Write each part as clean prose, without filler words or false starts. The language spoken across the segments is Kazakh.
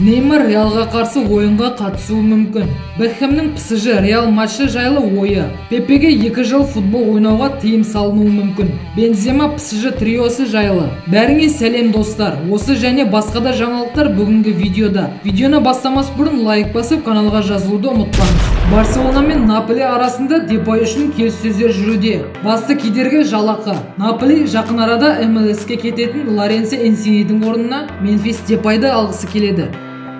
Неймар Реалға қарсы ойынға қатысуы мүмкін. Бекхэмнің ПСЖ Реал матчы жайлы ойы. Пепеге 2 жыл футбол ойнауға тыйым салынуы мүмкін. Бензема ПСЖ триосы жайлы. Бәріңе сәлем достар. Осы және басқа да жаңалықтар бүгінгі видеода. Видеоны бастамас бұрын лайк басып каналға жазылуды ұмытпаңыз. Барселона мен Наполи арасында Депай үшін келіссөздер жүруде. Басты кедергі жалақы. Наполи жақын арада МЛС-ке кететін Лоренцо Инсиньедің орнына Мемфис Депайды алғысы келеді.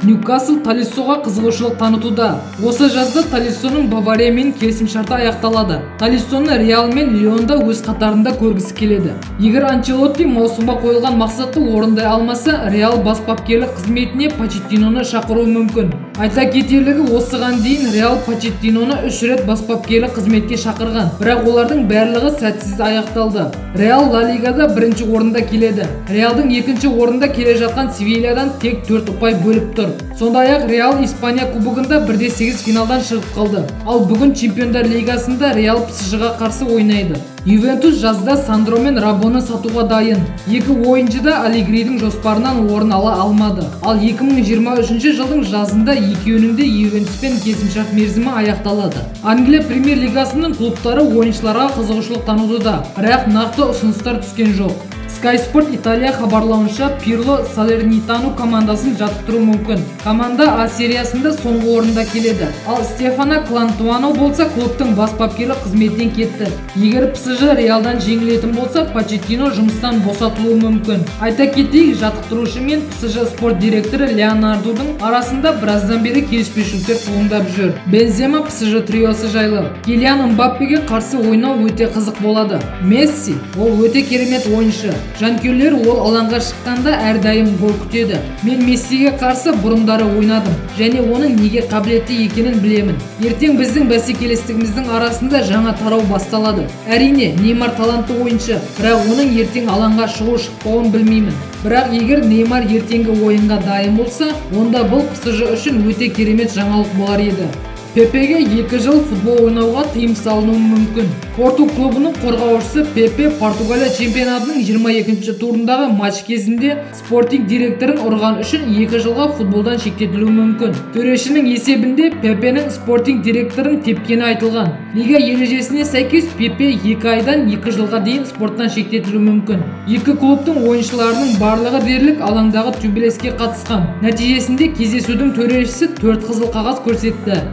Ньюкасл Талиссоға қызығушылық танытуда. Осы жазда Талиссоның Бавариямен келісімшарты аяқталады. Талиссоны Реал мен Лионда өз қатарында көргісі келеді. Егер Анчелотти маусымға қойылған мақсатты орындай алмаса, Реал бас бапкерлік қызметіне Почеттиноны шақыруы мүмкін. Айта кетерлігі, осыған дейін Реал Почеттиноны 3 рет бас бапкерлік қызметке шақырған, бірақ олардың барлығы сәтсіз аяқталды. Реал Ла Лигада бірінші орында келеді. Реалдың екінші орында келе жатқан Севильядан тек 4 ұпай бөліп тұр. Сондай-ақ Реал Испания кубогында 1-8 финалдан шығып қалды. Ал бүгін Чемпиондар Лигасында Реал ПСЖ-ға қарсы ойнайды. Ювентус жазда Сандро мен Рабоны сатуға дайын. Екі ойыншы да Аллегридің жоспарынан орын ала алмады. Ал 2023 жылдың жазында екеуінің де Ювентуспен келісімшарт мерзімі аяқталады. Англия премьер-лигасының клубтары ойыншыларға қызығушылық танытуда, бірақ нақты ұсыныстар түскен жоқ. Sky Sport Италия хабарлауынша, Пирло Салернитану командасын жаттықтыруы мүмкін. Команда А сериясында соңғы орында келеді. Ал Стефано Клантуано болса клубтың бас бапкерлік қызметінен кетті. Егер ПСЖ Реалдан жеңілетін болса, Почеттино жұмыстан босатылуы мүмкін. Айта кетейік, жаттықтырушы мен ПСЖ спорт директоры Леонардудың арасында біраздан бері келіспеушіліктер туындап жүр. Бензема ПСЖ триосы жайлы. Килиан Мбаппеге қарсы ойнау өте қызық болады. Месси, ол өте керемет ойыншы. Жанкүйерлер ол алаңға шыққанда әрдайым гол күтеді. Мен Мессиге қарсы бұрындары ойнадым және оның неге қабілетті екенін білемін. Ертең біздің бәсекелестігіміздің арасында жаңа тарау басталады. Әрине, Неймар талантты ойыншы, бірақ оның ертең алаңға шығу-шықпауын білмеймін. Бірақ егер Неймар ертеңгі ойынға дайын болса, онда бұл ПСЖ үшін өте керемет жаңалық болар еді. Пепеге 2 жыл футбол ойнауға тыйым салынуы мүмкін. Порту клубының қорғаушысы Пепе Португалия чемпионатының 22-ші турындағы матч кезінде спортинг директорын ұрған үшін 2 жылға футболдан шектетілуі мүмкін. Төрешінің есебінде Пепенің спортинг директорын тепкені айтылған. Лига ережесіне сәйкес Пепе 2 айдан 2 жылға дейін спорттан шектетілуі мүмкін. Екі клубтың ойыншыларының барлығы дерлік алаңдағы төбелеске қатысқан. Нәтижесінде кездесудің төрешісі 4 қызыл қағаз көрсетті.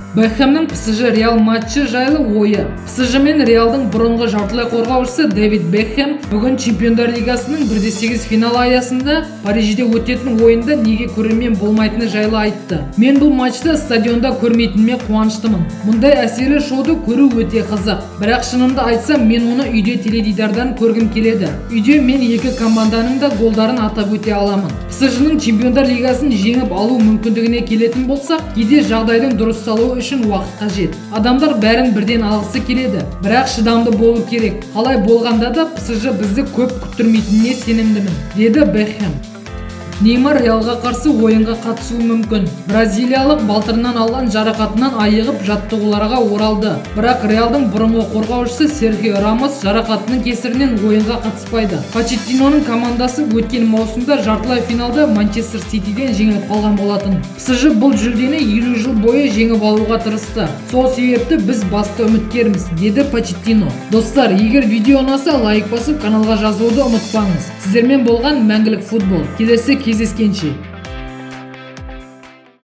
Бекхэмнің ПСЖ Реал матчы жайлы ойы. ПСЖ мен Реалдың бұрынғы жартылай қорғаушысы Дэвид Бекхэм бүгін Чемпиондар Лигасының 1-8 финалы аясында Парижде өтетін ойында неге көрермен болмайтыны жайлы айтты. Мен бұл матчты стадионда көрмейтініме қуаныштымын. Мұндай әсерлі шоуды көру өте қызық. Бірақ шынымды айтсам, мен оны үйде теледидардан көргім келеді. Үйде мен екі команданың да голдарын атап өте аламын. ПСЖ-ның Чемпиондар Лигасын жеңіп алу мүмкіндігіне келетін болсақ, кейде жағдайдың дұрысталуы үшін уақыт қажет. Адамдар бәрін бірден алғысы келеді, бірақ шыдамды болу керек. Қалай болғанда да ПСЖ бізді көп күттірмейтініне сенімдімін, деді Бекхэм. Неймар Реалға қарсы ойынға қатысуы мүмкін. Бразилиялық балтырынан алған жарақатынан айығып жаттығуларға оралды. Бірақ Реалдың бұрынғы қорғаушысы Серхио Рамос жарақатының кесірінен ойынға қатыспайды. Почеттиноның командасы өткен маусымда жартылай финалда Манчестер Ситиден жеңіліп қалған болатын. ПСЖ бұл жүлдені 50 жыл бойы жеңіп алуға тырысты. Сол себепті біз басты үміткерміз, деді Почеттино. Достар, егер видео ұнаса, лайк басып каналға жазылуды ұмытпаңыз. Сіздермен болған Мәңгілік футбол. Келесі кездескенше.